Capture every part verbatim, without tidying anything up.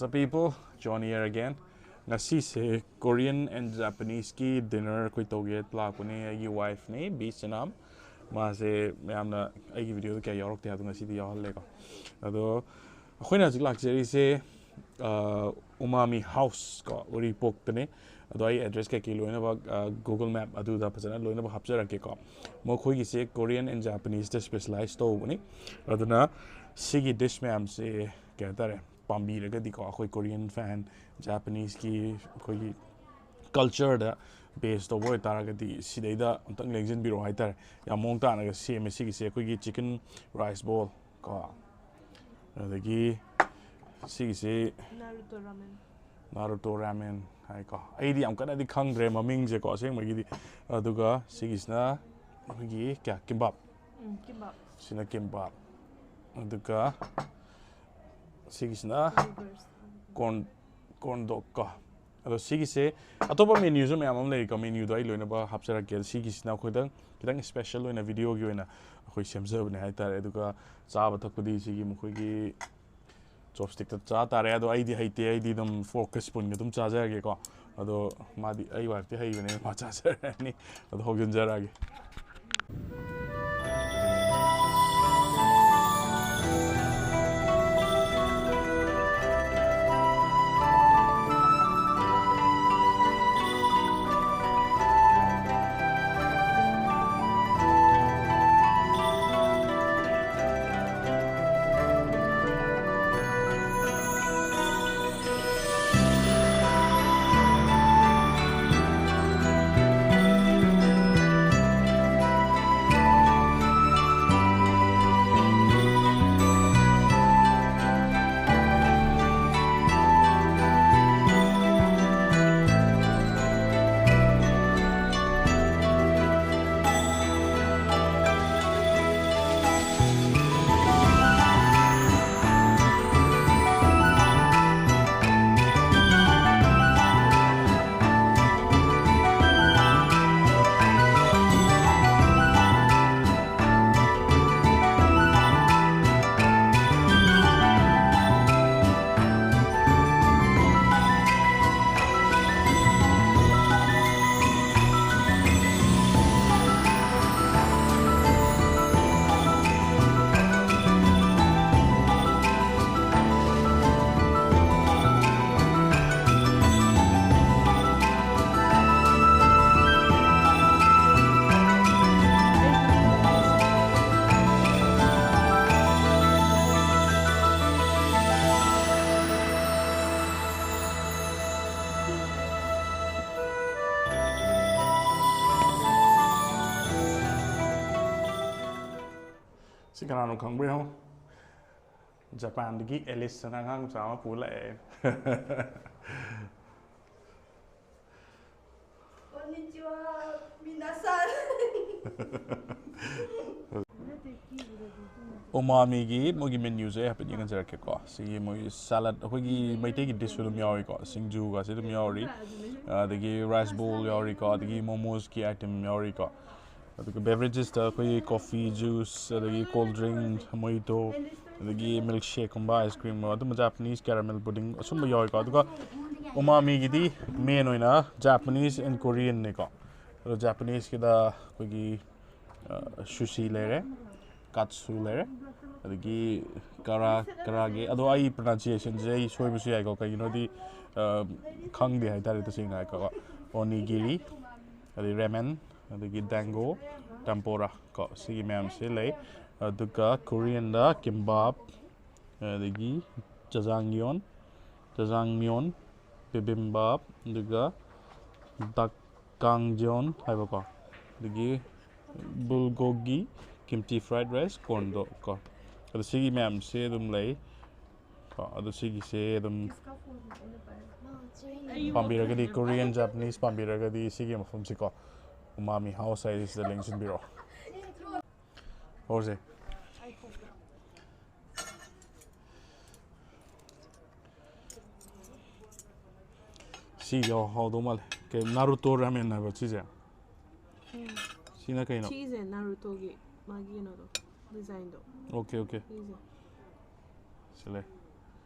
What's up, people? John here again. ꯉꯁꯤꯁꯦ Korean and Japaneseꯀꯤ dinner ꯑꯩꯈꯣꯏ ꯇꯧꯒꯦ ꯂꯥꯛꯄꯅꯦ꯫ ꯑꯩꯒꯤ wifeꯅꯦ, ꯕꯤ ꯁꯅꯥꯝ꯫ ꯃꯥꯁꯦ ꯃꯌꯥꯝꯅ ꯑꯩꯒꯤ videoꯗ ꯀꯌꯥ ꯌꯥꯎꯔꯛꯇꯦ ꯍꯥꯏꯕꯗꯣ ꯉꯁꯤꯗꯤ ꯌꯥꯎꯍꯜꯂꯦꯀꯣ꯫ ꯑꯗꯣ ꯑꯩꯈꯣꯏꯅ ꯍꯧꯖꯤꯛ ꯂꯥꯛꯆꯔꯤꯁꯦ, ꯑ, Umami House ꯀꯣ, ꯎꯔꯤꯄꯣꯛꯇꯅꯦ꯫ ꯑꯗꯣ ꯑꯩ address ꯀꯩꯀꯩ ꯂꯣꯏꯅꯃꯛ, ꯑ, Google Map ꯑꯗꯨꯗ ꯐꯖꯅ ꯂꯣꯏꯅꯃꯛ ꯍꯥꯞꯆꯔꯛꯀꯦꯀꯣ꯫ ꯃꯈꯣꯏꯒꯤꯁꯦ Korean and Japaneseꯇ specialize ꯇꯧꯕꯅꯤ꯫ ꯑꯗꯨꯅ ꯁꯤꯒꯤ dish ꯃꯌꯥꯝꯁꯦ ꯀꯩ ꯍꯥꯏꯇꯥꯔꯦ, ꯄꯥꯝꯕꯤꯔꯒꯗꯤꯀꯣ, ꯑꯩꯈꯣꯏ Korean fan, Japaneseꯀꯤ ꯑꯩꯈꯣꯏꯒꯤ cultureꯗ base ꯇꯧꯕ ꯑꯣꯏꯇꯥꯔꯒꯗꯤ ꯁꯤꯗꯩꯗ ꯑꯝꯇꯪ ꯂꯦꯡꯁꯤꯟꯕꯤꯔꯛꯑꯣ ꯍꯥꯏꯇꯥꯔꯦ꯫ ꯌꯥꯝ ꯃꯑꯣꯡ ꯇꯥꯅꯒ ꯁꯦꯝꯃꯦ꯫ ꯁꯤꯒꯤꯁꯦ ꯑꯩꯈꯣꯏꯒꯤ chicken rice ball ꯀꯣ, ꯑꯗꯒꯤ ꯁꯤꯒꯤꯁꯦ Naruto ramen꯫ Naruto ramen ꯍꯥꯏꯀꯣ꯫ ꯑꯩꯗꯤ ꯌꯥꯝ ꯀꯟꯅꯗꯤ ꯈꯪꯗ꯭ꯔꯦ ꯃꯃꯤꯡꯁꯦꯀꯣ ꯑꯁꯦꯡꯕꯒꯤꯗꯤ꯫ ꯑꯗꯨꯒ ꯁꯤꯒꯤꯁꯤꯅ ꯑꯩꯈꯣꯏꯒꯤ ꯀꯌꯥ, kimbap꯫ ꯎꯝ, kimbap꯫ ꯁꯤꯅ kimbap꯫ ꯑꯗꯨꯒ ꯁꯤꯒꯤꯁꯤꯅ Noodles꯫ Corn, corn dog ꯀꯣ꯫ ꯑꯗꯣ ꯁꯤꯒꯤꯁꯦ ꯑꯇꯣꯞꯄ menuꯁꯨ ꯃꯌꯥꯝ ꯑꯃ ꯂꯩꯀꯣ꯫ Menuꯗꯣ ꯑꯩ ꯂꯣꯏꯅꯃꯛ ꯍꯥꯞꯆꯔꯛꯀꯦ꯫ ꯁꯤꯒꯤꯁꯤꯅ ꯑꯩꯈꯣꯏꯗꯪ ꯈꯤꯇꯪ special ꯑꯣꯏꯅ videoꯒꯤ ꯑꯣꯏꯅ ꯑꯩꯈꯣꯏ ꯁꯦꯝꯖꯕꯅꯦ ꯍꯥꯏꯇꯥꯔꯦ꯫ ꯑꯗꯨꯒ ꯆꯥꯕ ꯊꯛꯄꯗꯤ ꯁꯤꯒꯤ ꯃꯈꯣꯏꯒꯤ chopstickꯇ ꯆꯥ ꯇꯥꯔꯦ꯫ ꯑꯗꯣ ꯑꯩꯗꯤ ꯍꯩꯇꯦ, ꯑꯩꯗꯤ ꯑꯗꯨꯝ forkꯀ spoonꯒ ꯑꯗꯨꯝ ꯆꯥꯖꯔꯒꯦꯀꯣ꯫ ꯑꯗꯣ ꯃꯥꯗꯤ, ꯑꯩ wifeꯇꯤ ꯍꯩꯕꯅꯤꯅ ꯃꯥ ꯆꯥꯖꯔꯅꯤ꯫ ꯑꯗꯣ ꯍꯧꯖꯤꯟꯖꯔꯛꯑꯒꯦ꯫ ꯀꯅꯥꯅꯣ ꯈꯪꯕ꯭ꯔꯥ ꯌꯦꯡꯉꯣ? ꯖꯄꯥꯟꯗꯒꯤ ꯑꯦꯂꯤꯁ ꯑꯅ ꯑꯉꯥꯡ ꯃꯆꯥ ꯑꯃ ꯄꯨ ꯂꯥꯛꯑꯦ꯫ ꯀꯣꯟꯅꯤꯆꯤꯋꯥ, ꯃꯤꯅꯥꯁꯥꯟ꯫ ꯎꯃꯥꯃꯤꯒꯤ ꯃꯣꯏꯒꯤ ꯃꯦꯅ꯭ꯌꯨꯁꯦ ꯑꯩ ꯍꯥꯏꯐꯦꯠ ꯌꯦꯡꯍꯟꯖꯔꯛꯀꯦꯀꯣ꯫ ꯁꯤꯒꯤ ꯃꯣꯏ ꯁꯥꯂꯠ, ꯑꯩꯈꯣꯏꯒꯤ ꯃꯩꯇꯩꯒꯤ ꯗꯤꯁꯁꯨ ꯑꯗꯨꯝ ꯌꯥꯎꯔꯤꯀꯣ, ꯁꯤꯡꯖꯨꯒꯁꯦ ꯑꯗꯨꯝ ꯌꯥꯎꯔꯤ, ꯑꯗꯒꯤ ꯔꯥꯏꯁ ꯕꯣꯜ ꯌꯥꯎꯔꯤꯀꯣ, ꯑꯗꯒꯤ ꯃꯣꯃꯣꯁꯀꯤ ꯑꯥꯏꯇꯦꯝ ꯌꯥꯎꯔꯤꯀꯣ꯫ ꯑꯗꯨꯒ ꯕꯦꯕꯔꯦꯖꯦꯁꯇ ꯑꯩꯈꯣꯏꯒꯤ ꯀꯣꯐꯤ, ꯖꯨꯁ, ꯑꯗꯒꯤ ꯀꯣꯜ ꯗ꯭ꯔꯤꯡ, ꯃꯣꯏꯇꯣ, ꯑꯗꯒꯤ ꯃꯤꯜꯛ ꯁꯦꯛꯀꯨꯝꯕ, ꯑꯥꯏꯁ ꯀ꯭ꯔꯤꯝꯒꯨꯝꯕ, ꯑꯗꯨꯝꯕ ꯖꯥꯄꯅꯤꯁ ꯀꯦꯔꯥꯃꯦꯜ ꯄꯨꯗꯤꯡ ꯑꯁꯨꯝꯕ ꯌꯥꯎꯋꯤꯀꯣ꯫ ꯑꯗꯨꯒ ꯎꯃꯥꯃꯤꯒꯤꯗꯤ ꯃꯦꯟ ꯑꯣꯏꯅ ꯖꯥꯄꯅꯤꯁ ꯑꯦꯟ ꯀꯣꯔꯤꯌꯟꯅꯦꯀꯣ꯫ ꯑꯗꯣ ꯖꯥꯄꯅꯤꯁꯀꯤꯗ ꯑꯩꯈꯣꯏꯒꯤ ꯁꯨꯁꯤ ꯂꯩꯔꯦ, ꯀꯥꯠꯁꯨ ꯂꯩꯔꯦ, ꯑꯗꯒꯤ ꯀꯔꯥ, ꯀꯔꯥꯒꯦ꯫ ꯑꯗꯣ ꯑꯩ ꯄ꯭ꯔꯣꯅꯥꯎꯟꯁꯤꯌꯦꯁꯟꯁꯦ ꯑꯩ ꯁꯣꯏꯕꯁꯨ ꯌꯥꯏꯀꯣ, ꯀꯩꯒꯤꯅꯣꯗꯤ ꯈꯪꯗꯦ ꯍꯥꯏꯇꯥꯔꯦ ꯇꯁꯦꯡꯅ ꯍꯥꯏꯀꯣ꯫ ꯑꯣꯅꯤꯒꯤꯔꯤ, ꯑꯗꯩ ꯔꯦꯃꯦꯟ, ꯑꯗꯒꯤ ꯗꯦꯡꯒꯣ, ꯇꯦꯝꯄꯣꯔꯥ ꯀꯣ, ꯁꯤꯒꯤ ꯃꯌꯥꯝꯁꯦ ꯂꯩ꯫ ꯑꯗꯨꯒ ꯀꯣꯔꯤꯌꯟꯗ ꯀꯤꯝꯕꯥꯞ, ꯑꯗꯒꯤ ꯖꯖꯥꯡꯌꯣꯟ, ꯖꯖꯥꯡꯃ꯭ꯌꯣꯟ, ꯕꯤꯕꯤꯝꯕꯥꯞ, ꯑꯗꯨꯒ ꯗꯛꯀꯥꯡꯖꯣꯟ ꯍꯥꯏꯕꯀꯣ, ꯑꯗꯒꯤ ꯕꯨꯜꯒꯣꯒꯤ, ꯀꯤꯝꯆꯤ ꯐ꯭ꯔꯥꯏꯗ ꯔꯥꯏꯁ, ꯀꯣꯔꯟꯗꯣ ꯀꯣ꯫ ꯑꯗꯣ ꯁꯤꯒꯤ ꯃꯌꯥꯝꯁꯦ ꯑꯗꯨꯝ ꯂꯩ ꯀꯣ꯫ ꯑꯗꯣ ꯁꯤꯒꯤꯁꯦ ꯑꯗꯨꯝ ꯄꯥꯝꯕꯤꯔꯒꯗꯤ, ꯀꯣꯔꯤꯌꯟ, ꯖꯥꯄꯅꯤꯁ ꯄꯥꯝꯕꯤꯔꯒꯗꯤ ꯁꯤꯒꯤ ꯃꯐꯝꯁꯤꯀꯣ, ꯎꯃꯥꯃꯤ ꯍꯥꯎꯁ ꯍꯥꯏꯔꯤꯁꯤꯗ ꯂꯦꯡꯁꯤꯟꯕꯤꯔꯛꯑꯣ꯫ ꯍꯧꯔꯁꯦ꯫ ꯁꯤ ꯌꯥꯎ ꯍꯥꯎꯗꯧ ꯃꯥꯜꯂꯦ꯫ ꯀꯩ, ꯅꯥꯔꯨꯇꯣ ꯔꯥꯃꯦꯟ ꯍꯥꯏꯕ ꯁꯤꯁꯦ? ꯁꯤꯅ ꯀꯩꯅꯣ? ꯁꯤꯁꯦ ꯅꯥꯔꯨꯇꯣꯒꯤ ꯃꯥꯒꯤ ꯀꯩꯅꯣꯗꯣ, ꯗꯤꯖꯥꯏꯟꯗꯣ꯫ Okay, okay. ꯁꯤꯁꯦ꯫ ꯁꯤ ꯂꯩ꯫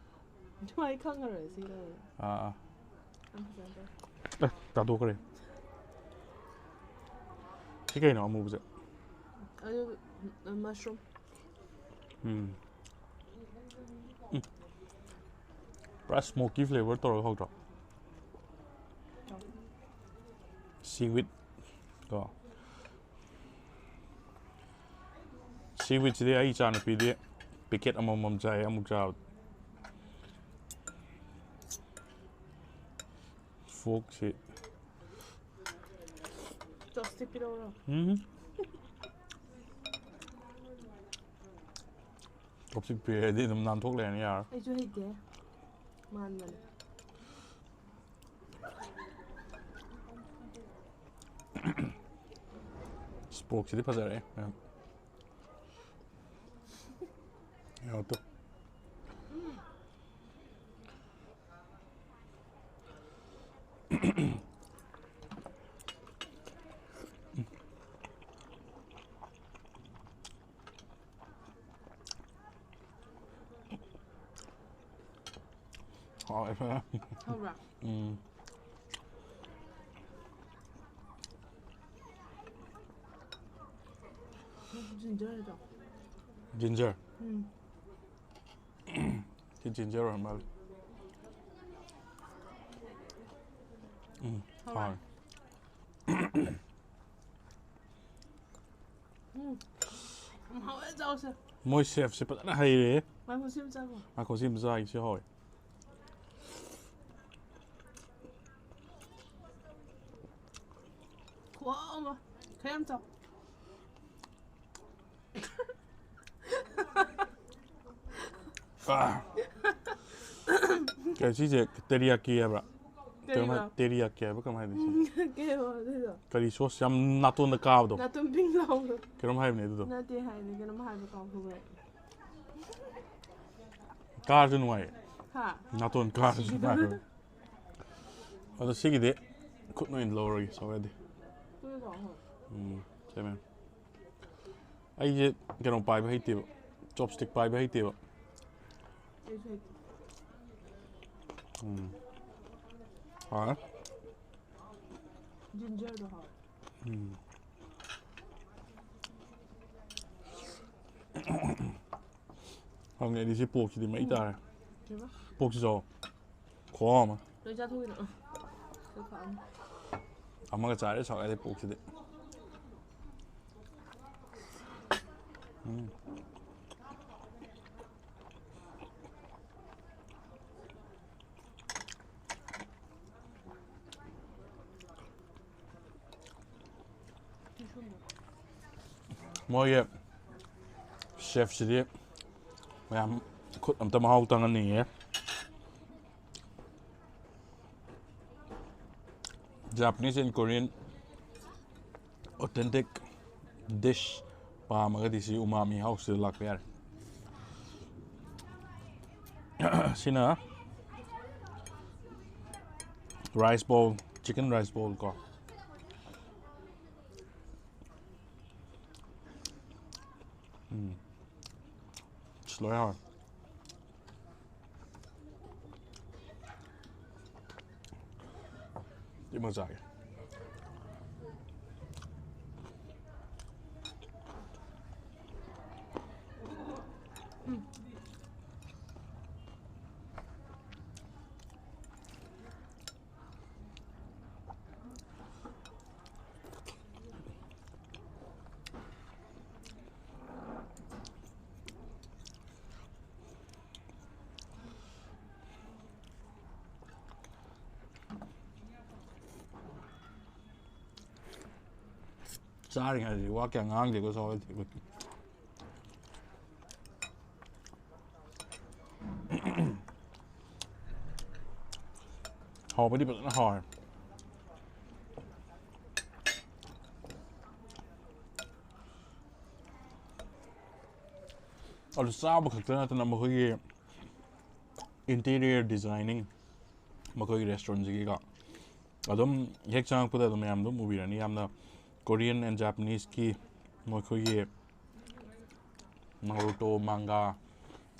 ꯑꯗꯨꯃꯥꯏꯅ ꯈꯪꯉꯔꯣꯏ ꯁꯤ ꯂꯩꯔꯦ꯫ ꯑꯥ, ꯑꯥ꯫ ꯌꯥꯝ ꯐꯖꯗ꯭ꯔꯣ? ꯑꯦ, ꯇꯥꯊꯣꯛꯈ꯭ꯔꯦ꯫ ꯁꯤ ꯀꯩꯅꯣ ꯑꯃꯨꯕꯁꯦ? ꯑꯗꯨ, ꯃꯁꯔꯨꯝ꯫ ꯎꯝ꯫ ꯎꯝ꯫ ꯄꯨꯔꯥ ꯁ꯭ꯃꯣꯀꯤ ꯐ꯭ꯂꯦꯕꯔ ꯇꯧꯔꯒ ꯍꯧꯗ꯭ꯔꯣ? ꯁꯤꯋꯤꯠ ꯀꯣ꯫ ꯁꯤꯋꯤꯠꯁꯤꯗꯤ ꯑꯩ ꯏꯆꯥꯅꯨꯄꯤꯗꯤ ꯄꯦꯀꯦꯠ ꯑꯃꯃꯝ ꯆꯥꯏ ꯑꯃꯨꯛ ꯆꯥꯕꯗ꯫ ꯐꯣꯛꯁꯤ꯫ ꯆꯣꯞꯁ꯭ꯇꯤꯛ ꯄꯤꯔꯛꯎꯔꯣ? ꯎꯝ꯫ ꯆꯣꯞꯁ꯭ꯇꯤꯛ ꯄꯤꯔꯗꯤ ꯑꯗꯨꯝ ꯅꯥꯟꯊꯣꯛ ꯂꯩꯔꯅꯤ, ꯌꯥꯔꯣꯏ꯫ ꯑꯩꯁꯨ ꯍꯩꯇꯦ꯫ ꯃꯥꯟꯕꯅꯦ꯫ ꯏꯁꯄꯣꯛꯁꯤꯗꯤ ꯐꯖꯔꯦ ꯃꯌꯥꯝ꯫ ꯌꯦꯡꯉꯣ ꯇꯨ꯫ ꯍꯥꯎꯋꯦ ꯐꯖꯅ꯫ ꯍꯧꯕ꯭ꯔꯥ? ꯎꯝ꯫ ꯖꯤꯟꯖꯔꯗꯣ꯫ ꯖꯤꯟꯖꯔ꯫ ꯎꯝ꯫ ꯁꯤ ꯖꯤꯟꯖꯔ ꯑꯣꯏꯔ ꯃꯥꯜꯂꯦ꯫ ꯎꯝ꯫ ꯍꯥꯎꯔꯦ꯫ ꯍꯥꯎꯋꯦ꯫ ꯎꯝ꯫ ꯌꯥꯝ ꯍꯥꯎꯋꯦ, ꯆꯥꯎꯁꯦ꯫ ꯃꯣꯏ ꯁꯦꯐꯁꯦ ꯐꯖꯅ ꯍꯩꯔꯦ꯫ ꯉꯥꯏꯈꯣ, ꯁꯤ ꯑꯃ ꯆꯥꯈꯣ꯫ ꯉꯥꯏꯈꯣ, ꯁꯤ ꯑꯃ ꯆꯥꯒꯦ, ꯁꯤ ꯍꯥꯎꯋꯦ꯫ ꯈꯨꯍꯥꯎ ꯑꯃ꯫ ꯈꯔ ꯌꯥꯝ ꯆꯥꯎ꯫ ꯑꯥ꯫ ꯀꯩ ꯁꯤꯁꯦ ꯇꯦꯔꯤꯌꯥꯀꯤ ꯍꯥꯏꯕ꯭ꯔꯥ? ꯀꯩꯅꯣꯝ ꯍꯥꯏ-, ꯀꯩꯕ? ꯇꯦꯔꯤꯌꯥꯀꯤ ꯍꯥꯏꯕ꯭ꯔꯥ ꯀꯩꯅꯣꯝ ꯍꯥꯏꯗꯣꯏꯁꯦ꯫ ꯀꯩꯕ ꯑꯗꯨꯗꯣ? ꯀꯔꯤ ꯁꯣꯁ ꯌꯥꯝ ꯅꯥꯇꯣꯟꯗ ꯀꯥꯕꯗꯣ? ꯅꯥꯇꯣꯟ ꯄꯤꯡ ꯂꯥꯎꯕꯗꯣ꯫ ꯀꯩꯅꯣꯝ ꯍꯥꯏꯕꯅꯦ ꯑꯗꯨꯗꯣ꯫ ꯅꯠꯇꯦ ꯍꯥꯏꯅꯤ, ꯀꯩꯅꯣꯝ ꯍꯥꯏꯕ ꯀꯥꯎꯊꯣꯛꯈ꯭ꯔꯦ꯫ ꯀꯥꯔꯁꯨ ꯅꯨꯡꯉꯥꯏꯌꯦ꯫ ꯍꯥ? ꯅꯥꯇꯣꯟ ꯀꯥꯔꯁꯨ ꯁꯤꯒꯤꯗꯣ꯫ ꯅꯨꯡꯉꯥꯏꯌꯦ꯫ ꯑꯗꯣ ꯁꯤꯒꯤꯗꯤ ꯈꯨꯠꯅ ꯑꯣꯏꯅ ꯂꯧꯔꯒꯦ ꯁꯧꯔꯗꯤ꯫ ꯀꯨꯏꯔꯦ ꯀꯥꯎꯊꯣꯛꯈ꯭ꯔꯦ꯫ ꯎꯝ, ꯁꯦꯝꯃꯦ꯫ ꯑꯩꯁꯦ ꯀꯩꯅꯣ ꯄꯥꯏꯕ ꯍꯩꯇꯦꯕ, ꯆꯣꯞꯁ꯭ꯇꯤꯛ ꯄꯥꯏꯕ ꯍꯩꯇꯦꯕ꯫ ꯑꯩꯁꯨ ꯍꯩꯇꯦ꯫ ꯎꯝ꯫ ꯍꯥꯎꯔꯦ꯫ ꯖꯤꯟꯖꯔꯗꯣ ꯍꯥꯎꯋꯦ꯫ ꯎꯝ꯫ ꯈꯪꯗꯦ, ꯑꯩꯗꯤ ꯁꯤ ꯄꯣꯛꯁꯤꯗꯤ ꯃꯩ ꯇꯥꯔꯦ꯫ ꯀꯩꯕ? ꯄꯣꯛꯁꯤ ꯆꯥꯎ꯫ ꯈꯨꯍꯥꯎ ꯑꯃ꯫ ꯂꯣꯏ ꯆꯥꯊꯣꯛꯈꯤꯗꯣ꯫ ꯑ, ꯈꯔ ꯈꯥꯛꯑꯝꯃꯣ꯫ ꯑꯃꯒ ꯆꯥꯔꯦ ꯁꯥꯎꯔꯦ ꯄꯣꯛꯁꯤꯗꯤ꯫ ꯎꯝ꯫ ꯃꯣꯏꯒꯤ ꯁꯦꯐꯁꯤꯗꯤ ꯌꯥꯝ ꯈꯨꯠ ꯑꯝꯇ ꯃꯍꯥꯎ ꯇꯪꯍꯟꯅꯤꯡꯉꯦ꯫ Japanese and Korean authentic dish ꯄꯥꯝꯃꯒꯗꯤ ꯁꯤ ꯎꯃꯥꯃꯤ ꯍꯥꯎꯁꯁꯤꯗ ꯂꯥꯛꯄ ꯌꯥꯔꯦ꯫ ꯁꯤꯅ rice bowl, chicken rice bowl ꯀꯣ꯫ ꯎꯝ꯫ ꯑꯁ, ꯂꯣꯏ ꯍꯥꯎꯔꯦ꯫ ꯁꯤ ꯑꯃ ꯆꯥꯒꯦ꯫ ꯆꯥꯔꯤꯉꯩꯗꯗꯤ ꯋꯥ ꯀꯌꯥ ꯉꯥꯡꯗꯦꯀꯣ, ꯁꯥꯎꯔꯗꯤ꯫ ꯍꯥꯎꯕꯗꯤ ꯐꯖꯅ ꯍꯥꯎꯔꯦ꯫ ꯑꯗꯨ ꯆꯥꯕ ꯈꯛꯇ ꯅꯠꯇꯅ ꯃꯈꯣꯏꯒꯤ interior designing, ꯃꯈꯣꯏꯒꯤ restaurantꯁꯤꯒꯤꯀꯣ, ꯑꯗꯨꯝ ꯍꯦꯛ ꯆꯪꯉꯛꯄꯗ ꯑꯗꯨꯝ ꯃꯌꯥꯝ ꯑꯗꯨꯝ ꯎꯕꯤꯔꯅꯤ, ꯌꯥꯝꯅ Korean and Japaneseꯀꯤ ꯃꯈꯣꯏꯒꯤ Naruto manga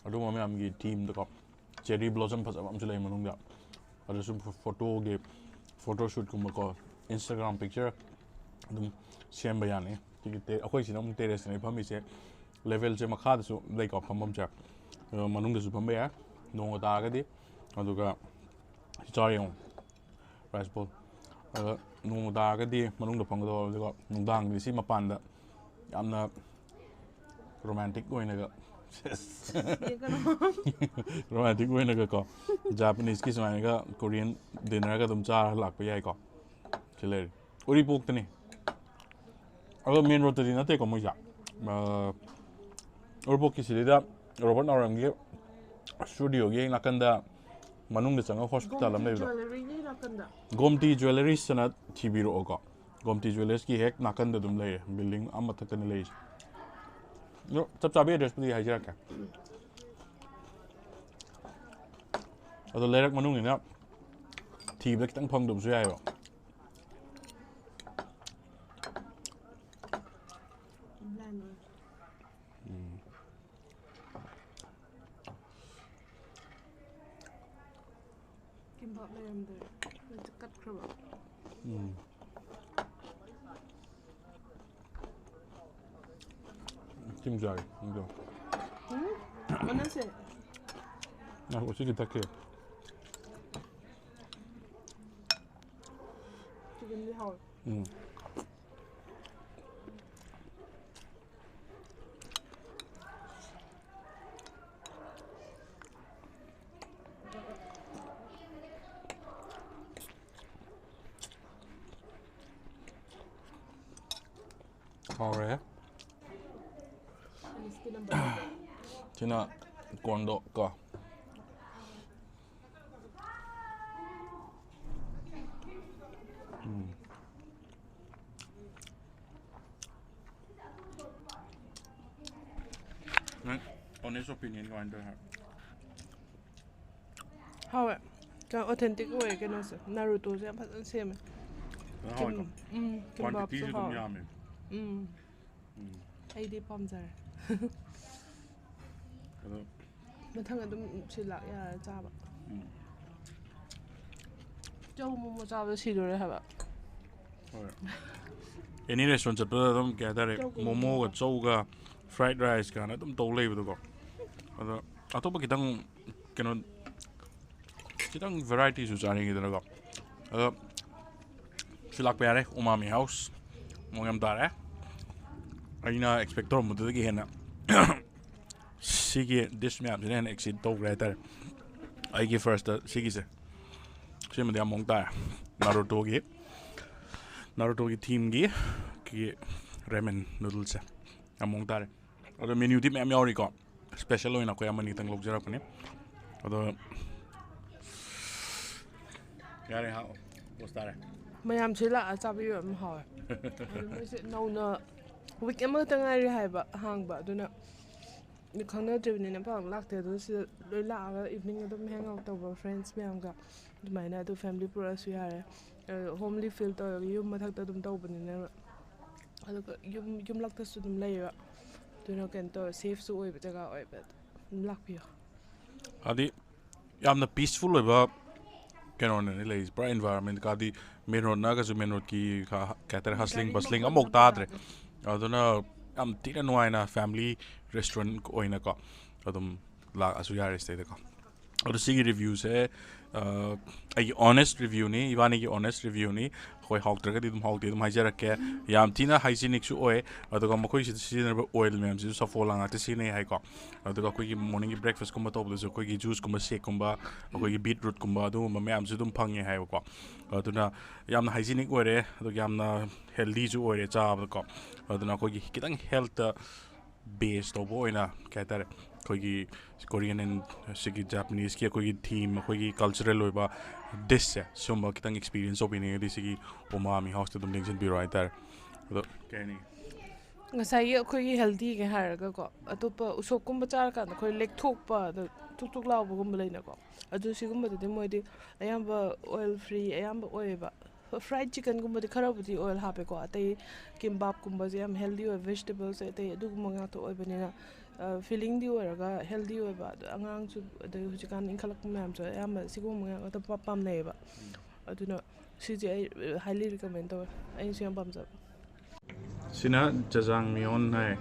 ꯑꯗꯨꯒꯨꯝꯕ ꯃꯌꯥꯝꯒꯤ themeꯗꯀꯣ, cherry blossom ꯐꯖꯕ ꯑꯃꯁꯨ ꯂꯩ ꯃꯅꯨꯡꯗ꯫ ꯑꯗꯨꯁꯨ photoꯒꯤ, photoshootꯀꯨꯝꯕꯀꯣ, Instagram picture ꯑꯗꯨꯝ ꯁꯦꯝꯕ ꯌꯥꯅꯤ꯫ ꯁꯤꯒꯤ ꯇꯦ-, ꯑꯩꯈꯣꯏ ꯁꯤꯅ ꯑꯃꯨꯛ terraceꯅꯦ ꯐꯝꯃꯤꯁꯦ, levelꯁꯦ ꯃꯈꯥꯗꯁꯨ ꯂꯩꯀꯣ ꯐꯝꯐꯝꯁꯦ꯫ ꯑꯗꯣ ꯃꯅꯨꯡꯗꯁꯨ ꯐꯝꯕ ꯌꯥꯏ ꯅꯣꯡꯒ ꯇꯥꯔꯒꯗꯤ꯫ ꯑꯗꯨꯒ ꯁꯤ ꯆꯥꯔ ꯌꯦꯡꯉꯣ, rice bowl꯫ ꯑꯗ ꯅꯣꯡꯒ ꯇꯥꯔꯒꯗꯤ ꯃꯅꯨꯡꯗ ꯐꯝꯒꯗꯕ, ꯑꯗꯨꯒ ꯅꯨꯡꯗꯥꯡꯗꯤ ꯁꯤ ꯃꯄꯥꯟꯗ ꯌꯥꯝꯅ romantic ꯑꯣꯏꯅꯒ, ꯁꯦꯁ꯫ Romantic ꯑꯣꯏꯅꯒ ꯀꯣ, Japaneseꯀꯤ ꯁꯨꯃꯥꯏꯅꯒ Korean dinnerꯒ ꯑꯗꯨꯝ ꯆꯥꯔ ꯂꯥꯛꯄ ꯌꯥꯏꯀꯣ꯫ ꯁꯤ ꯂꯩꯔꯦ꯫ ꯎꯔꯤꯄꯣꯛꯇꯅꯤ꯫ ꯑꯗꯣ main roadꯇꯗꯤ ꯅꯠꯇꯦꯀꯣ ꯃꯣꯏꯁꯦ꯫ ꯑ, ꯎꯔꯤꯄꯣꯛꯀꯤ ꯁꯤꯗꯩꯗ ꯔꯣꯕꯔꯠ ꯅꯥꯎꯔꯦꯝꯒꯤ ꯁ꯭ꯇꯨꯗꯤꯑꯣꯒꯤ ꯍꯦꯛ ꯅꯥꯀꯟꯗ ꯃꯅꯨꯡꯗ ꯆꯪꯉꯒ ꯍꯣꯁꯄꯤꯇꯥꯜ ꯑꯃ ꯂꯩꯕꯗꯣ꯫ ꯒꯣꯝꯇꯤ ꯖ꯭ꯋꯦꯂꯔꯤꯒꯤ ꯅꯥꯀꯟꯗ꯫ ꯒꯣꯝꯇꯤ ꯖ꯭ꯋꯦꯂꯔꯤꯁ ꯑꯅ ꯊꯤꯕꯤꯔꯛꯑꯣꯀꯣ꯫ ꯒꯣꯝꯇꯤ ꯖ꯭ꯋꯦꯂꯔꯁꯀꯤ ꯍꯦꯛ ꯅꯥꯀꯟꯗ ꯑꯗꯨꯝ ꯂꯩꯔꯦ, ꯕꯤꯜꯗꯤꯡ ꯑꯃꯊꯛꯇꯅꯤ ꯂꯩꯔꯤꯁꯦ꯫ ꯑꯗꯣ ꯆꯞ ꯆꯥꯕꯤ ꯑꯦꯗ꯭ꯔꯦꯁꯄꯨꯗꯤ ꯍꯥꯏꯖꯔꯛꯀꯦ꯫ ꯑꯗꯣ ꯂꯩꯔꯛ ꯃꯅꯨꯡꯅꯤꯅ ꯊꯤꯕꯗ ꯈꯤꯇꯪ ꯐꯪꯗꯕꯁꯨ ꯌꯥꯏꯑꯕ꯫ ꯎꯝ꯫ ꯀꯤꯝꯕꯥꯞ ꯂꯩꯔꯝꯗ꯭ꯔꯦ꯫ ꯂꯣꯏ ꯀꯠꯈ꯭ꯔꯕ? ꯎꯝ꯫ ꯆꯤꯡ ꯆꯥꯏ, ꯆꯤꯡ ꯆꯥꯏ꯫ ꯎꯝ? ꯑꯣꯟꯅꯁꯦ꯫ ꯉꯥꯏꯈꯣ, ꯁꯤꯒꯤ ꯊꯛꯀꯦ꯫ ꯆꯤꯛꯀꯟꯗꯤ ꯍꯥꯎꯋꯦ꯫ ꯎꯝ꯫ ꯍꯥꯎꯔꯦ꯫ ꯁꯤꯅ ꯀꯣꯔꯟꯗꯣ ꯀꯣ꯫ ꯎꯝ꯫ ꯅꯪ honest opinion ꯀꯃꯥꯏꯅ ꯇꯧꯋꯦ ꯍꯥꯏ? ꯍꯥꯎꯋꯦ꯫ ꯀ-, authentic ꯑꯣꯏꯌꯦ ꯀꯩꯅꯣꯁꯦ꯫ ꯅꯥꯔꯨꯇꯣꯁꯦ ꯌꯥꯝ ꯐꯖꯅ ꯁꯦꯝꯃꯦ꯫ ꯐꯖꯅ ꯍꯥꯎꯋꯦꯀꯣ? ꯀꯤꯝ-, ꯎꯝ, ꯀꯤꯝꯕꯥꯞꯁꯨ quantityꯁꯨ ꯑꯗꯨꯝ ꯍꯥꯎꯋꯦ꯫ ꯌꯥꯝꯃꯦ꯫ ꯎꯝ꯫ ꯎꯝ꯫ ꯑꯩꯗꯤ ꯄꯥꯝꯖꯔꯦ꯫ ꯑꯗꯣ ꯃꯊꯪ ꯑꯗꯨꯝ ꯁꯤ ꯂꯥꯛ ꯌꯥꯔꯦ ꯆꯥꯕ꯫ ꯎꯝ꯫ ꯆꯧ ꯃꯣꯃꯣ ꯆꯥꯕꯗ ꯁꯤꯗꯣꯔꯦ ꯍꯥꯏꯕ꯫ ꯍꯣꯏ꯫ Any restaurant ꯆꯠꯄꯗ ꯑꯗꯨꯝ ꯀꯩ ꯍꯥꯏꯇꯥꯔꯦ, ꯆꯧꯒ ꯃꯣꯃꯣꯒ ꯃꯣꯃꯣꯒ꯫ ꯆꯧꯒ fried rice ꯀꯥꯏꯅ ꯑꯗꯨꯝ ꯇꯧ ꯂꯩꯕꯗꯣꯀꯣ꯫ ꯑꯗꯣ ꯑꯇꯣꯞꯄ ꯈꯤꯇꯪ ꯀꯩꯅꯣ, ꯈꯤꯇꯪ varietyꯁꯨ ꯆꯥꯅꯤꯡꯉꯤꯗꯅꯀꯣ꯫ ꯑꯗꯣ ꯁꯤ ꯂꯥꯛꯄ ꯌꯥꯔꯦ, ꯎꯃꯥꯃꯤ ꯍꯥꯎꯁ꯫ ꯃꯑꯣꯡ ꯌꯥꯝ ꯇꯥꯔꯦ꯫ ꯑꯩꯅ expect ꯇꯧꯔꯝꯕꯗꯨꯗꯒꯤ ꯍꯦꯟꯅ ꯁꯤꯒꯤ dish ꯃꯌꯥꯝꯁꯤꯅ ꯍꯦꯟꯅ exceed ꯇꯧꯈ꯭ꯔꯦ ꯍꯥꯏꯇꯥꯔꯦ꯫ ꯑꯩꯒꯤ firstꯇ ꯁꯤꯒꯤꯁꯦ, ꯁꯤꯃꯗꯤ ꯌꯥꯝ ꯃꯑꯣꯡ ꯇꯥꯔꯦ꯫ ꯅꯥꯔꯨꯇꯣꯒꯤ, ꯅꯥꯔꯨꯇꯣꯒꯤ themeꯒꯤ ꯀꯤ ramen noodleꯁꯦ ꯌꯥꯝ ꯃꯑꯣꯡ ꯇꯥꯔꯦ꯫ ꯑꯗꯣ menuꯗꯤ ꯃꯌꯥꯝ ꯌꯥꯎꯔꯤꯀꯣ꯫ ꯁ꯭ꯄꯦꯁꯦꯜ ꯑꯣꯏꯅ ꯑꯩꯈꯣꯏ ꯑꯃꯅꯤꯇꯪ ꯂꯧꯖꯔꯛꯄꯅꯤ꯫ ꯑꯗꯣ ꯌꯥꯔꯦ, ꯍꯥꯎ, ꯄꯣꯁ ꯇꯥꯔꯦ꯫ ꯃꯌꯥꯝꯁꯦ ꯂꯥꯛꯑ ꯆꯥꯕꯤꯕ ꯌꯥꯝ ꯍꯥꯎꯋꯦ꯫ ꯑꯗꯨ ꯃꯣꯏꯁꯦ ꯅꯧꯅ ꯋꯤꯛ ꯑꯃꯈꯛꯇ ꯉꯥꯏꯔꯤ ꯍꯥꯏꯕ ꯍꯥꯡꯕ, ꯑꯗꯨꯅ ꯈꯪꯅꯗ꯭ꯔꯤꯕꯅꯤꯅ ꯄꯥꯛ ꯂꯥꯛꯇꯦ꯫ ꯑꯗꯨ ꯁꯤꯗ ꯂꯣꯏ ꯂꯥꯛꯑꯒ ꯏꯚꯤꯅꯤꯡ ꯑꯗꯨꯝ ꯍꯦꯡ ꯑꯥꯎꯠ ꯇꯧꯕ ꯐ꯭ꯔꯦꯟꯁ ꯃꯌꯥꯝꯒ ꯑꯗꯨꯃꯥꯏꯅ, ꯑꯗꯨ ꯐꯦꯃꯤꯂꯤ ꯄꯨꯔꯛꯑꯁꯨ ꯌꯥꯔꯦ꯫ ꯍꯣꯝꯂꯤ ꯐꯤꯜ ꯇꯧꯔꯒ ꯌꯨꯝ ꯃꯊꯛꯇ ꯑꯗꯨꯝ ꯇꯧꯕꯅꯤꯅ, ꯑꯗꯨꯒ ꯌꯨꯝ ꯌꯨꯝꯂꯛꯇꯁꯨ ꯑꯗꯨꯝ ꯂꯩꯕ, ꯑꯗꯨꯅ ꯀꯩꯅꯣ ꯇꯧꯔ ꯁꯦꯐꯁꯨ ꯑꯣꯏꯕ ꯖꯒꯥ ꯑꯣꯏꯕ, ꯑꯗꯨꯝ ꯂꯥꯛꯄꯤꯌꯣ꯫ ꯍꯥꯏꯗꯤ ꯌꯥꯝꯅ ꯄꯤꯁꯐꯨꯜ ꯑꯣꯏꯕ ꯀꯩꯅꯣꯅꯦ ꯂꯩꯔꯤꯁꯦ, ꯄꯨꯔꯥ ꯏꯟꯚꯥꯏꯔꯣꯟꯃꯦꯟ꯫ ꯀꯥꯗꯤ ꯃꯦꯟ ꯔꯣꯗ ꯅꯛꯑꯒꯁꯨ ꯃꯦꯟ ꯔꯣꯗꯀꯤ ꯀꯩ ꯍꯥꯏꯇꯥꯔꯦ, ꯍꯁꯂꯤꯡ ꯕꯁꯂꯤꯡ ꯑꯃꯐꯥꯎ ꯇꯥꯗ꯭ꯔꯦ꯫ ꯑꯗꯨꯅ ꯌꯥꯝ ꯊꯤꯅ ꯅꯨꯡꯉꯥꯏꯅ ꯐꯦꯃꯤꯂꯤ ꯔꯦꯁꯇꯨꯔꯦꯟ ꯑꯣꯏꯅꯀꯣ ꯑꯗꯨꯝ ꯂꯥꯛꯑꯁꯨ ꯌꯥꯔꯦ ꯁꯤꯗꯩꯗꯀꯣ꯫ ꯑꯗꯣ ꯁꯤꯒꯤ ꯔꯤꯚ꯭ꯌꯨꯁꯦ ꯑꯩꯒꯤ ꯑꯣꯅꯦꯁ ꯔꯤꯚ꯭ꯌꯨꯅꯤ, ꯏꯕꯥꯅꯤꯒꯤ ꯑꯣꯅꯦꯁ ꯔꯤꯚ꯭ꯌꯨꯅꯤ꯫ ꯑꯩꯈꯣꯏ ꯍꯥꯎꯇ꯭ꯔꯒꯗꯤ ꯑꯗꯨꯝ ꯍꯥꯎꯇꯦ ꯑꯗꯨꯝ ꯍꯥꯏꯖꯔꯛꯀꯦ꯫ ꯌꯥꯝ ꯊꯤꯅ ꯍꯥꯏꯖꯤꯅꯤꯛꯁꯨ ꯑꯣꯏ꯫ ꯑꯗꯨꯒ ꯃꯈꯣꯏꯁꯤꯗ ꯁꯤꯖꯤꯟꯅꯔꯤꯕ ꯑꯣꯏꯜ ꯃꯌꯥꯝꯁꯤꯁꯨ ꯁꯐꯣꯂꯥ ꯉꯥꯛꯇ ꯁꯤꯖꯤꯟꯅꯩ ꯍꯥꯏꯀꯣ꯫ ꯑꯗꯨꯒ ꯑꯩꯈꯣꯏꯒꯤ ꯃꯣꯔꯅꯤꯡꯒꯤ ꯕ꯭ꯔꯦꯛꯐꯥꯁꯀꯨꯝꯕ ꯇꯧꯕꯗꯁꯨ ꯑꯩꯈꯣꯏꯒꯤ ꯖꯨꯁꯀꯨꯝꯕ, ꯁꯦꯛꯀꯨꯝꯕ, ꯑꯩꯈꯣꯏꯒꯤ ꯕꯤꯠꯔꯨꯠꯀꯨꯝꯕ, ꯑꯗꯨꯒꯨꯝꯕ ꯃꯌꯥꯝꯁꯨ ꯑꯗꯨꯝ ꯐꯪꯉꯦ ꯍꯥꯏꯕꯀꯣ꯫ ꯑꯗꯨꯅ ꯌꯥꯝꯅ ꯍꯥꯏꯖꯤꯅꯤꯛ ꯑꯣꯏꯔꯦ, ꯑꯗꯨꯒ ꯌꯥꯝꯅ ꯍꯦꯜꯗꯤꯁꯨ ꯑꯣꯏꯔꯦ ꯆꯥꯕꯗꯀꯣ꯫ ꯑꯗꯨꯅ ꯑꯩꯈꯣꯏꯒꯤ ꯈꯤꯇꯪ ꯍꯦꯜꯠꯇ ꯕꯦꯁ ꯇꯧꯕ ꯑꯣꯏꯅ ꯀꯩ ꯍꯥꯏꯇꯥꯔꯦ, ꯑꯩꯈꯣꯏꯒꯤ ꯀꯣꯔꯤꯌꯟ ꯑꯦꯟ ꯁꯤꯒꯤ ꯖꯄꯅꯤꯁꯀꯤ ꯑꯩꯈꯣꯏꯒꯤ ꯊꯤꯝ, ꯑꯩꯈꯣꯏꯒꯤ ꯀꯜꯆꯔꯦꯜ ꯑꯣꯏꯕ ꯗꯤꯁꯁꯦ, ꯁꯨꯝꯕ ꯈꯤꯇꯪ ꯑꯦꯛꯁꯄꯤꯔꯤꯌꯦꯟꯁ ꯇꯧꯕꯤꯅꯤꯡꯉꯗꯤ ꯁꯤꯒꯤ ꯎꯃꯥꯃꯤ ꯍꯥꯎꯁꯇ ꯑꯗꯨꯝ ꯂꯦꯡꯁꯤꯟꯕꯤꯔꯣ ꯍꯥꯏꯇꯥꯔꯦ꯫ ꯑꯗꯣ ꯀꯩ ꯍꯥꯏꯅꯤ? ꯉꯁꯥꯏꯒꯤ ꯑꯩꯈꯣꯏꯒꯤ ꯍꯦꯜꯗꯤꯒꯤ ꯍꯥꯏꯔꯒꯀꯣ, ꯑꯇꯣꯞꯄ ꯎꯁꯣꯞꯀꯨꯝꯕ ꯆꯥꯔꯀꯥꯟꯗ ꯑꯩꯈꯣꯏ ꯂꯦꯛꯊꯣꯛꯄ, ꯑꯗ ꯊꯨꯛ ꯊꯨꯛ ꯂꯥꯎꯕꯒꯨꯝꯕ ꯂꯩꯅꯀꯣ, ꯑꯗꯨ ꯁꯤꯒꯨꯝꯕꯗꯗꯤ ꯃꯣꯏꯗꯤ ꯑꯌꯥꯝꯕ ꯑꯣꯏꯜ ꯐ꯭ꯔꯤ ꯑꯌꯥꯝꯕ ꯑꯣꯏꯌꯦꯕ꯫ ꯐ꯭ꯔꯥꯏꯗ ꯆꯤꯀꯟꯒꯨꯝꯕꯗꯤ ꯈꯔꯕꯨꯗꯤ ꯑꯣꯏꯜ ꯍꯥꯞꯄꯦꯀꯣ, ꯑꯇꯩ ꯀꯤꯝꯕꯥꯞꯀꯨꯝꯕꯁꯦ ꯌꯥꯝ ꯍꯦꯜꯗꯤ ꯑꯣꯏ, ꯚꯦꯖꯤꯇꯦꯕꯜꯁ ꯑꯇꯩ ꯑꯗꯨꯒꯨꯝꯕ ꯉꯥꯛꯇ ꯑꯣꯏꯕꯅꯤꯅ, ꯐꯤꯂꯤꯡꯗꯤ ꯑꯣꯏꯔꯒ ꯍꯦꯜꯗꯤ ꯑꯣꯏꯕ꯫ ꯑꯗꯣ ꯑꯉꯥꯡꯁꯨ, ꯑꯗꯩ ꯍꯧꯖꯤꯛꯀꯥꯟ ꯏꯟꯈꯠꯂꯛꯄ ꯃꯌꯥꯝꯁꯨ ꯑꯌꯥꯝꯕ ꯁꯤꯒꯨꯝꯕ ꯉꯥꯛꯇ ꯄꯥꯝꯅꯩꯌꯦꯕ꯫ ꯑꯗꯨꯅ ꯁꯤꯁꯦ ꯑꯩ ꯍꯥꯏꯂꯤ ꯔꯤꯀꯃꯦꯟ ꯇꯧꯋꯦ, ꯑꯩꯅꯁꯨ ꯌꯥꯝ ꯄꯥꯝꯖꯕ꯫ ꯁꯤꯅ ꯖꯖꯥꯡꯃꯤꯌꯣꯟ ꯍꯥꯏ,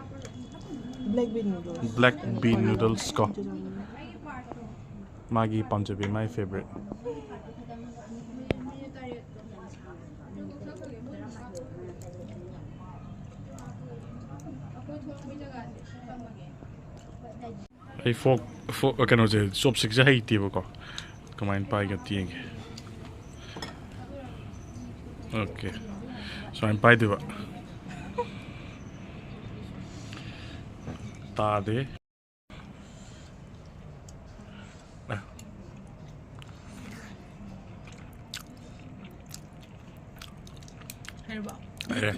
ꯕ꯭ꯂꯦꯛ ꯕꯤꯟ ꯅꯨꯗꯜꯁ꯫ ꯕ꯭ꯂꯦꯛ ꯕꯤꯟ ꯅꯨꯗꯜꯁ ꯀꯣ꯫ ꯃꯥꯒꯤ ꯄꯥꯝꯖꯕꯤ, ꯃꯥꯏ ꯐꯦꯕꯔꯤꯠ꯫ ꯑꯩ ꯐꯣꯛ ꯐꯣꯛ ꯀꯩꯅꯣꯁꯦ, ꯆꯣꯞꯁ꯭ꯇꯤꯛꯁꯦ ꯍꯩꯇꯦꯕꯀꯣ꯫ ꯀꯃꯥꯏꯅ ꯄꯥꯏꯒꯦ ꯑꯝꯇ ꯌꯦꯡꯒꯦ꯫ ꯑꯣꯀꯦ, ꯁꯨꯃꯥꯏꯅ ꯄꯥꯏꯗꯣꯏꯕ꯫ ꯇꯥꯗꯦ꯫ ꯍꯥꯏꯔꯦ꯫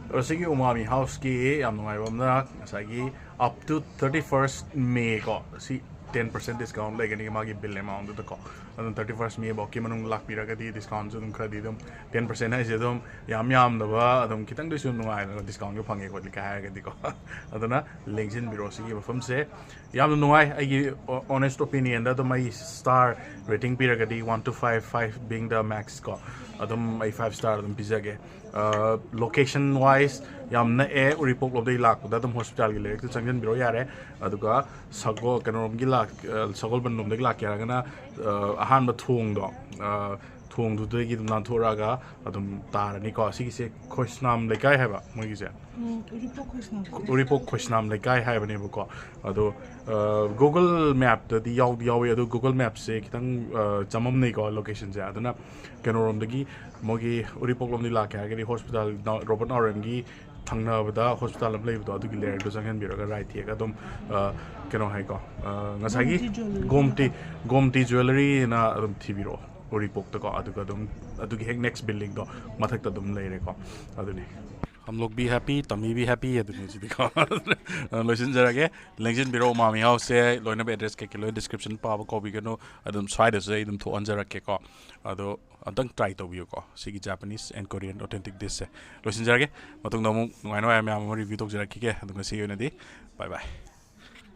ꯑꯗꯣ ꯁꯤꯒꯤ ꯎꯃꯥꯃꯤ ꯍꯥꯎꯁꯀꯤ ꯌꯥꯝ ꯅꯨꯡꯉꯥꯏꯕ ꯑꯃꯅ ꯉꯁꯥꯏꯒꯤ up to thirty first May ꯀꯣ, ꯁꯤ ten percent discount ꯂꯩꯒꯅꯤ ꯃꯥꯒꯤ bill amount ꯗꯨꯗꯀꯣ꯫ ꯑꯗꯨꯝ thirty first May ꯐꯥꯎꯒꯤ ꯃꯅꯨꯡ ꯂꯥꯛꯄꯤꯔꯒꯗꯤ discount ꯁꯨ ꯑꯗꯨꯝ ꯈꯔꯗꯤ ꯑꯗꯨꯝ, ten percent ꯍꯥꯏꯁꯦ ꯑꯗꯨꯝ ꯌꯥꯝ ꯌꯥꯝꯗꯕ, ꯑꯗꯨꯝ ꯈꯤꯇꯪꯗꯁꯨ ꯅꯨꯡꯉꯥꯏꯗꯅ discount ꯒ ꯐꯪꯉꯦ ꯈꯣꯠꯂꯦ ꯀꯥꯏ ꯍꯥꯏꯔꯒꯗꯤꯀꯣ꯫ ꯑꯗꯨꯅ ꯂꯦꯡꯁꯤꯟꯕꯤꯔꯣ ꯁꯤꯒꯤ ꯃꯐꯝꯁꯦ꯫ ꯌꯥꯝꯅ ꯅꯨꯡꯉꯥꯏ꯫ ꯑꯩꯒꯤ honest opinion ꯗ ꯑꯗꯨꯝ ꯑꯩ star rating ꯄꯤꯔꯒꯗꯤ one to five, five being the max ꯀꯣ, ꯑꯗꯨꯝ ꯑꯩ five star ꯑꯗꯨꯝ ꯄꯤꯖꯒꯦ꯫ Location wise ꯌꯥꯝ ꯅꯛꯑꯦ, ꯎꯔꯤꯄꯣꯛ ꯂꯣꯝꯗꯒꯤ ꯂꯥꯛꯄꯗ ꯑꯗꯨꯝ hospital ꯒꯤ ꯂꯩꯔꯛꯇ ꯆꯪꯁꯤꯟꯕꯤꯔꯣ ꯌꯥꯔꯦ꯫ ꯑꯗꯨꯒ ꯁꯒꯣꯜ, ꯀꯩꯅꯣꯔꯣꯝꯒꯤ ꯂꯥꯛ-, ꯑ, ꯁꯒꯣꯜꯕꯟ ꯂꯣꯝꯗꯒꯤ ꯂꯥꯛꯀꯦ ꯍꯥꯏꯔꯒꯅ, ꯑ, ꯑꯍꯥꯟꯕ ꯊꯣꯡꯗꯣ, ꯑ, ꯊꯣꯡꯗꯨꯗꯒꯤ ꯑꯗꯨꯝ ꯂꯥꯟꯊꯣꯛꯑꯒ ꯑꯗꯨꯝ ꯇꯥꯔꯅꯤꯀꯣ꯫ ꯁꯤꯒꯤꯁꯦ ꯈꯣꯏꯁꯅꯥꯝ ꯂꯩꯀꯥꯏ ꯍꯥꯏꯕ ꯃꯣꯏꯒꯤꯁꯦ꯫ ꯎꯝ, ꯎꯔꯤꯄꯣꯛ ꯈꯣꯏꯁꯅꯥꯝ꯫ ꯎꯔꯤꯄꯣꯛ ꯈꯣꯏꯁꯅꯥꯝ ꯂꯩꯀꯥꯏ ꯍꯥꯏꯕꯅꯦꯕꯀꯣ꯫ ꯑꯗꯣ, ꯑ, Google Map ꯇꯗꯤ ꯌꯥꯎꯗꯤ ꯌꯥꯎꯋꯤ, ꯑꯗꯣ Google Map ꯁꯦ ꯈꯤꯇꯪ, ꯑ, ꯆꯃꯝꯅꯩꯀꯣ location ꯁꯦ꯫ ꯑꯗꯨꯅ ꯀꯩꯅꯣꯔꯣꯝꯗꯒꯤ, ꯃꯣꯏꯒꯤ ꯎꯔꯤꯄꯣꯛꯂꯣꯝꯗꯒꯤ ꯂꯥꯛꯀꯦ ꯍꯥꯏꯔꯒꯗꯤ hospital ꯅ-, ꯔꯣꯕꯔꯠ ꯅꯥꯎꯔꯦꯝꯒꯤ ꯊꯪꯅꯕꯗ hospital ꯑꯃ ꯂꯩꯕꯗꯣ, ꯑꯗꯨꯒꯤ ꯂꯩꯔꯛꯇꯣ ꯆꯪꯁꯤꯟꯕꯤꯔꯒ right ꯊꯦꯛꯑꯒ ꯑꯗꯨꯝ, ꯑ, ꯀꯩꯅꯣ ꯍꯥꯏꯀꯣ, ꯑ, ꯉꯁꯥꯏꯒꯤ ꯒꯣꯝꯇꯤ ꯖ꯭ꯋꯦꯂꯔꯤ ꯒꯣꯝꯇꯤ, ꯃꯅꯥꯛꯇ꯫ ꯒꯣꯝꯇꯤ ꯖ꯭ꯋꯦꯂꯔꯤꯅ ꯑꯗꯨꯝ ꯊꯤꯕꯤꯔꯛꯑꯣ ꯎꯔꯤꯄꯣꯛꯇꯀꯣ꯫ ꯑꯗꯨꯒ ꯑꯗꯨꯝ ꯑꯗꯨꯒꯤ ꯍꯦꯛ next building ꯗꯣ ꯃꯊꯛꯇ ꯑꯗꯨꯝ ꯂꯩꯔꯦꯀꯣ꯫ ꯑꯗꯨꯅꯤ꯫ Hamlok be happy, Tami be happy ꯑꯗꯨꯅꯤ ꯁꯤꯗꯤꯀꯣ꯫ ꯂꯣꯏꯁꯤꯟꯖꯔꯒꯦ꯫ ꯂꯦꯡꯁꯤꯟꯕꯤꯔꯛꯑꯣ ꯎꯃꯥꯃꯤ ꯍꯥꯎꯁꯁꯦ꯫ ꯂꯣꯏꯅꯃꯛ address ꯀꯩꯀꯩ ꯂꯣꯏ description ꯄꯥꯕ ꯀꯥꯎꯕꯤꯒꯅꯨ꯫ ꯑꯗꯨꯝ ꯁ꯭ꯋꯥꯏꯗꯁꯨ ꯑꯩ ꯑꯗꯨꯝ ꯊꯣꯛꯍꯟꯖꯔꯛꯀꯦꯀꯣ꯫ ꯑꯗꯣ ꯑꯝꯇꯪ try ꯇꯧꯕꯤꯌꯨꯀꯣ꯫ ꯁꯤꯒꯤ Japanese and Korean authentic dish ꯁꯦ꯫ ꯂꯣꯏꯁꯤꯟꯖꯔꯒꯦ꯫ ꯃꯇꯨꯡꯗ ꯑꯃꯨꯛ ꯅꯨꯡꯉꯥꯏ ꯅꯨꯡꯉꯥꯏꯕ ꯃꯌꯥꯝ ꯑꯃ review ꯇꯧꯖꯔꯛꯈꯤꯒꯦ꯫ ꯑꯗꯨ ꯉꯁꯤꯒꯤ ꯑꯣꯏꯅꯗꯤ bye bye꯫